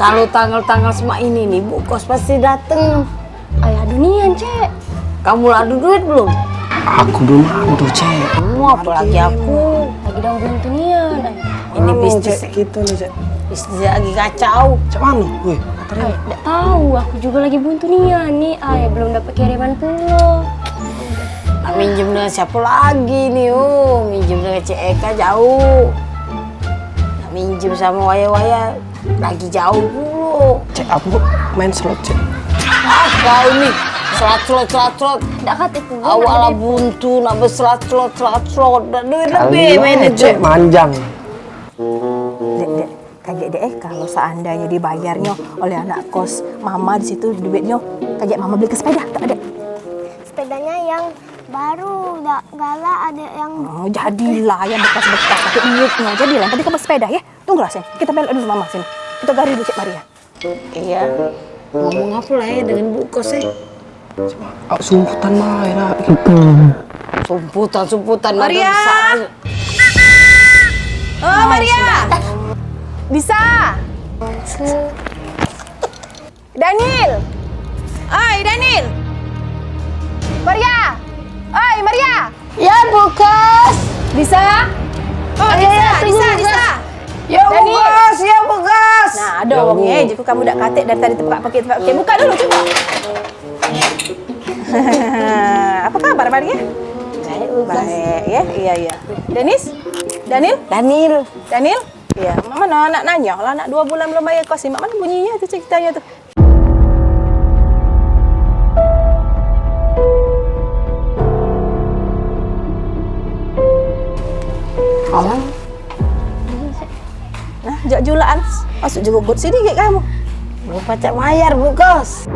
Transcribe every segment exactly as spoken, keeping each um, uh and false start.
Kalu tanggal-tanggal semak ini nih, Bu Kos pasti dateng. Ayah dunian, Cek. Kamu la ado duit belum? Aku belum ado, Cek. Kamu apalagi aku. Lagi dong buntu nian. Ini bisnis Cek, gitu nih, Cek. Bisnis lagi kacau. Cek mano? Woi, motor ini. Ay, dak tahu, aku juga lagi buntu nian nih. Ay, belum dapat kiriman pulo. Nak minjem dengan siapa lagi nih, oh? Minjem dengan Cek Eka jauh. Nak minjem sama Waya-Waya lagi jauh pulo. Cek, aku main slot, Cek. Ah, kau nih, slot, slot, slot, slot. Dak kate pulo. Awak la buntu, nak berslot, slot, slot, slot. Dak duit lebih main itu. Cek, manjang. Dek, dek, kagek dek, eh, kalau seandainya dibayarnyo oleh anak kos mama di situ duitnyo, kagek mama beli ke sepeda, tak ada? Sepedanya yang baru, dak galak ada yang... Oh, jadilah yang bekas-bekas, pakai duitnyo. Jadilah, yang penting kamu sepeda, ya. Tunggulah sini, kita belok dulu mama sini. Kita gari dulu Cek Maria. Iya. Ngomong apa lah ya dengan Bu Kos, eh? Aku sumputan mah, ya. Sumputan, sumputan. Maria. Oh, Maria. Bisa. Daniel. Oi, Daniel. Maria. Oi, Maria. Ya, Bu Kos. Bisa? Oh, bisa, bisa, bisa. Ya, Bu Kos, ya, Bu Kos. Nah, ada wong eh, jaku kamu dak katik dari tadi tepakak-pakik, tepakak-pakik. Buka dulu, coba. Apa kabar, Maria? Baik, Bu Kos. Baik, ya. Iya, iya. Denis? Daniel? Daniel. Daniel? Iya, mak mano anak nanyo lah, anak dua bulan belum bayar kos ni. Mak mano bunyinyo tu, ceritanyo tu? Nah, jak julaan. Masuk juga got sini gek kamu. Belum pacak mayar, Bu Kos.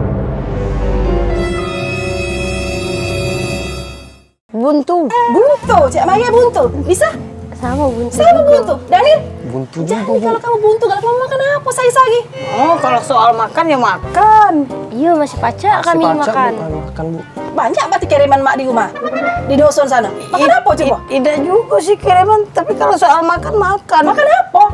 Buntu. Buntu, Cek Maria buntu. Bisa? Sama buntu. Sama buntu. Daniel? Buntu juga, Bu. Jadi kalau kamu buntu, kalau kamu makan apa sehari-hari? Oh, kalau soal makan ya makan. Iya, masih pacak kami makan. Masih pacak makan, Bu. Banyak berarti kiriman mak di rumah? Di dusun sana. Makan apa coba? Tidak juga sih kiriman, tapi kalau soal makan, makan. Makan apa?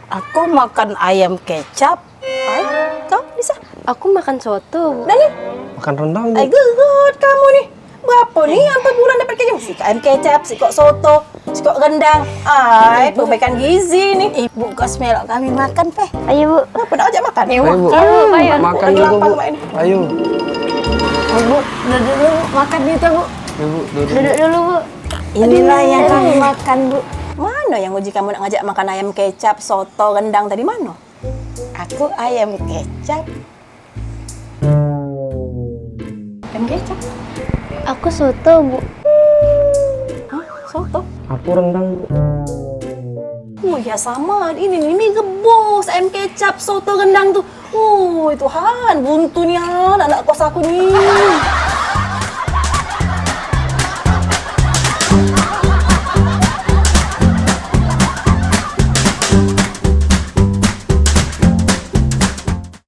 Aku makan ayam kecap. Ai, kau bisa? Aku makan soto, Bu. Daniel? Makan rendang, Bu. Ai, gegot kamu nih. Berapa nih ampe bulan dapat kiriman? Sikok ayam kecap, sikok soto, sikok rendang. Ai, perbaikan gizi nih. Ibu kos melok kami makan, Peh. Ayo, Bu. Apa nak ajak makan? Ayo, Bu. Ayo, Bu, ayo. Makan dulu, Bu. Ayo. Ibu, duduk dulu, Bu. Makan kita, Bu. Ibu, duduk. Duduk dulu, Bu. Inilah yang kami makan, Bu. Mano yang uji kamu nak ngajak makan ayam kecap, soto, rendang tadi, mano? Aku ayam kecap. Ayam kecap? Aku soto, Bu. Hah? Soto? Aku rendang, Bu. Oh ya sama, ini nih mie rebus, ayam kecap, soto, rendang tu. Oh Tuhan, buntu nian anak kos aku ni.